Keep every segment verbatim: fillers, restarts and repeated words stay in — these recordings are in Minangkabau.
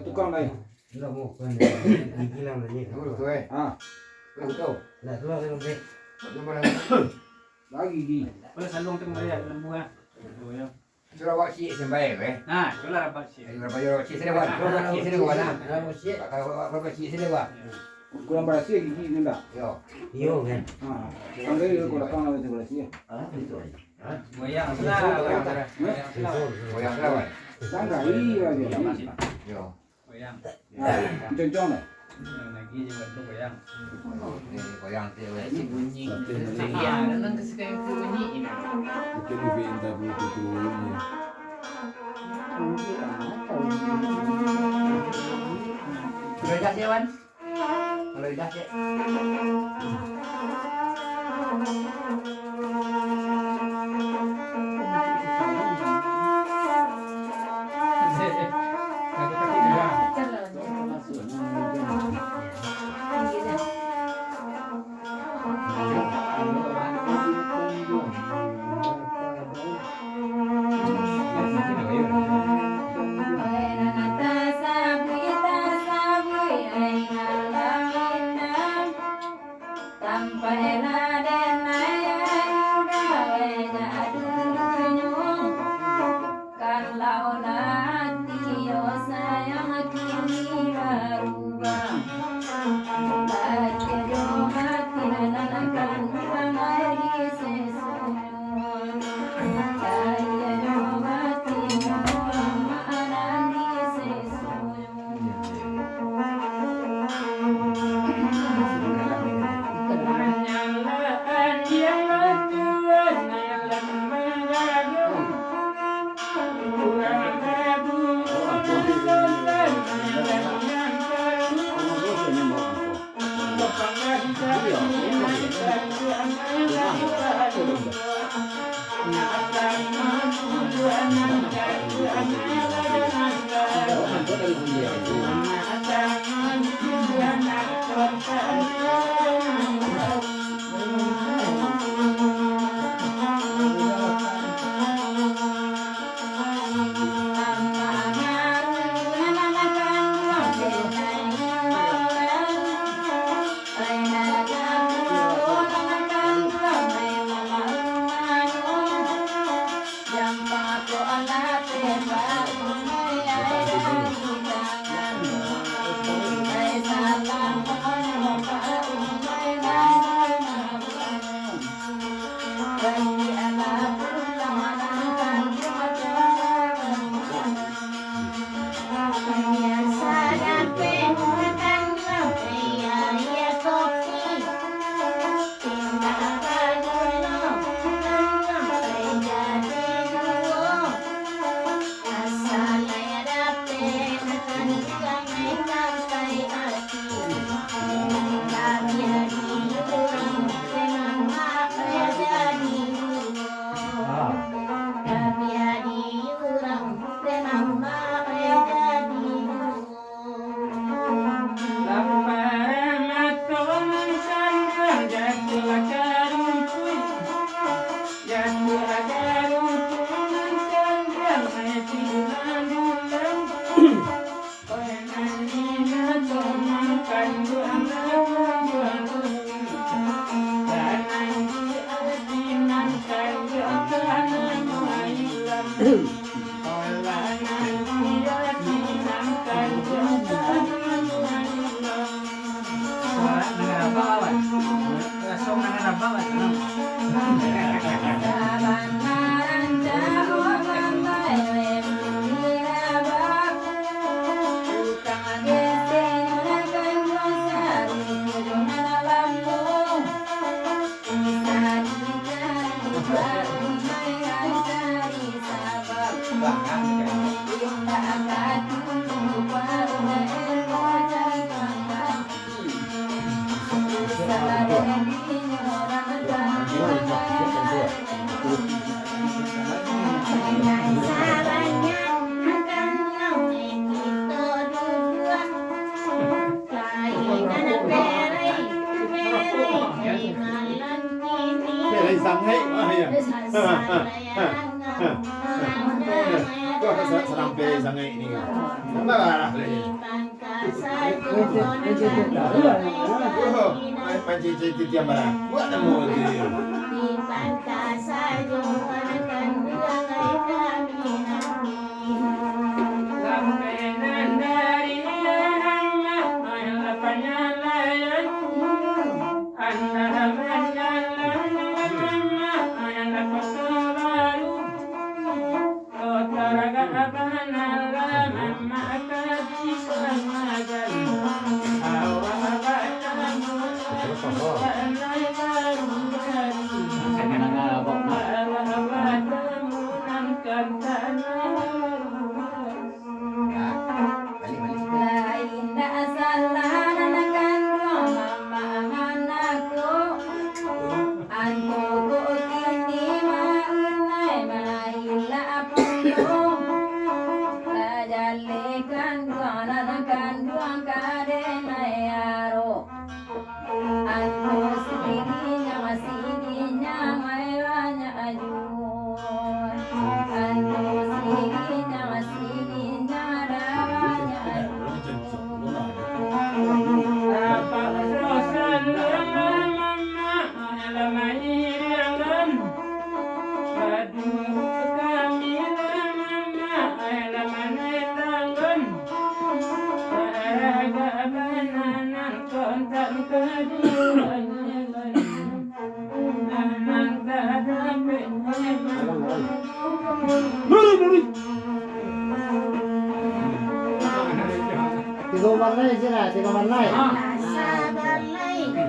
Tukang lain. Lah, mau kan, gigi lah, lah, ni. Apa tu, eh? Ah. Apa tu? Lah, keluar dari lembek. Apa tu, barang? Lagi gigi. Kalau salung tu meriah, lembu, ah. Itulah wak ciek sampai, eh. Nah, itulah rapat ciek. Eh, rapat ciek, rapat ciek sini, Wan. Rapat ciek sini, Wan, ah. Rapat ciek. Kalau rapat ciek sini, Wan. Kurang barasiah gigi tu ndak? Yo. Iyo, kan? Ha. Kan dari ko datang lah, barasiah. Ah, itu aja. Goyang sudah, goyang sudah. Goyang sudah, Wan. Tangga, iyo, iyo. Yo. Goyang. Concong lah. Lagi juga tu goyang. Ini goyang tu, Wan. Ini bunyi. Iya, nang kesukaan tu bunyi ini. Mungkin lebih entah bunyi tu bunyi. Sudah dah, Wan? Kalau dah, cek. Kalau lah hati yo sayang kini barubah, hati yo hati nan akan dipanggari sesuatu. Hati yo hati nan akan dipanggari sesuatu. Di pantai sajo anak kanduang ai. Mancicil titian barang. Buat namo tu. Di pantai sajo anak kanduang ai kami nanti. Sampai nan dari anak, anak panyalayan. Anak panyalayan, anak kota baru. Lah indak salah nan kanduang mama anakku. Antu ko kini maunai mailak puntung. Lah jaleh kanduang nan kanduang ka denai arok. Antu siginyang, siginyang ai banyak juo. Antu siginyang, siginyang ada banyak juo. Apak Rosan lamah, lamah iriangan. Aduh, kami lamah, lamah netanggan. Raga bananan kontak kaduanyo. Tigo balai sira, tigo balai. Asa balai, di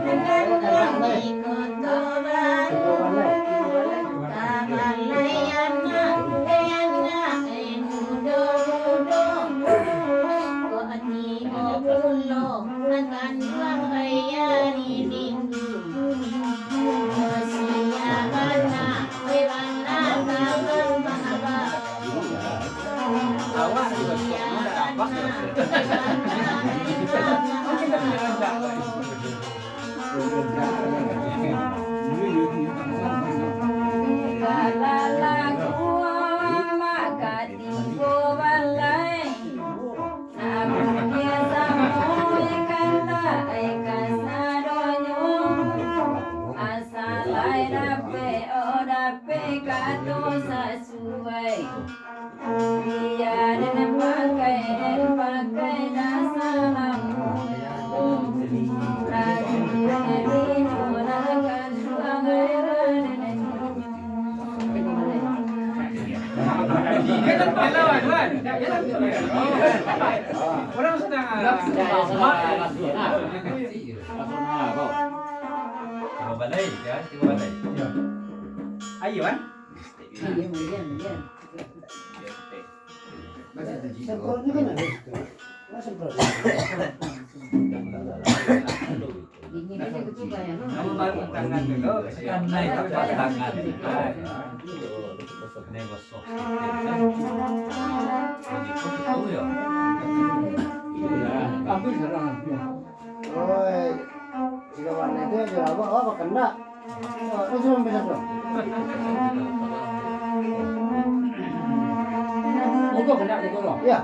Koto Baru. Ka balai anak, eh, anak, eh, mudo-mudo. Kok tibo pulo, makan duang hari Minggu. Amun dia samo ikan tak ikan sadonyo, asa lai dapek, oh, dapek kato sasuai. Biar den pakai, den pakai dah salamo. Rajin den tino, nak kanduang ai raden tino. Dia tak pahlawan, Wan. Dia tak pahlawan. Orang sedang, ah, Tigo balai, ya, tigo balai. Ayo, Wan. Semprotnya kan ada situ. Nah, semprot. Kamu baru tangan dulu, kan naik ke tangan. Naik gosok. Ini kok tahu ya? Ambil sekarang. Oi, jika warna itu aja apa, apa kena? Oh, itu sudah bisa tuh. Itu kena, itu loh. Iya.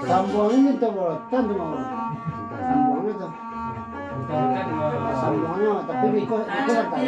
Sambuangnyo mintak borotan tu, mau. Sambuangnyo tu. Sambuangnyo, tapi iko, iko kan tahu.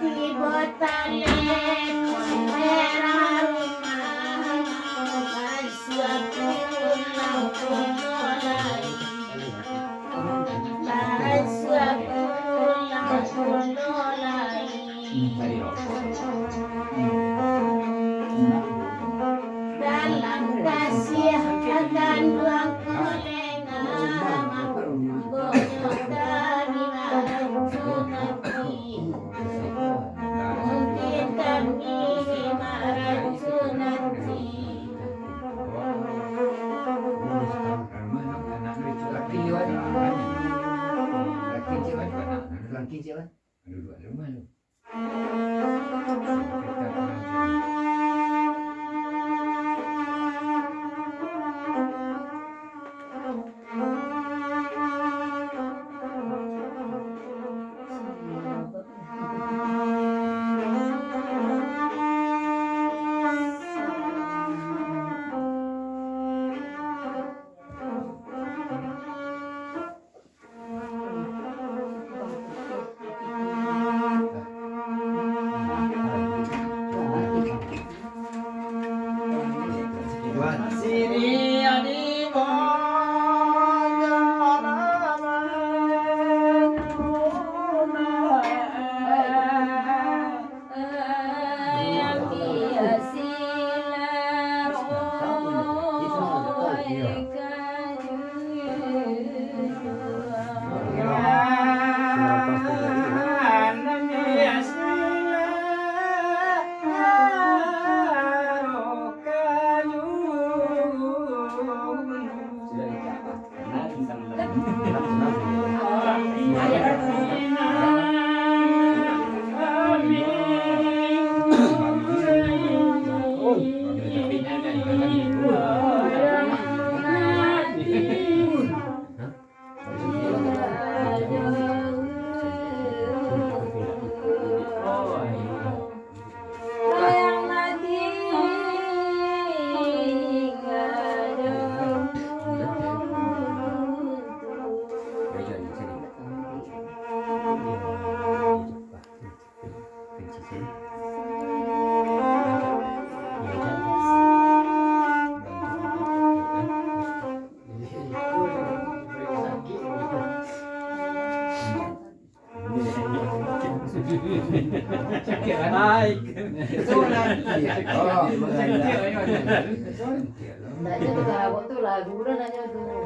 Tibo talek bendera rumah, basuah pulang pulo lai, basuah pulang pulo lai. Dalam kasiah kanduang kulenga, boyo tadi malam sunati. Mungkin kami maracun ati.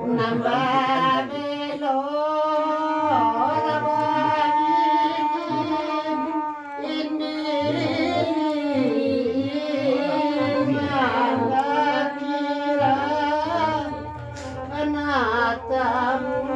Nambah belo, nambah ini, nambah kira, anak tamu.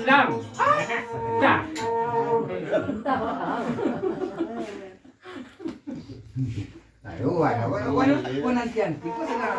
Lam. Dah. Aduh, aduh, aduh, aduh, aduh, nanti, nanti, kau tengah.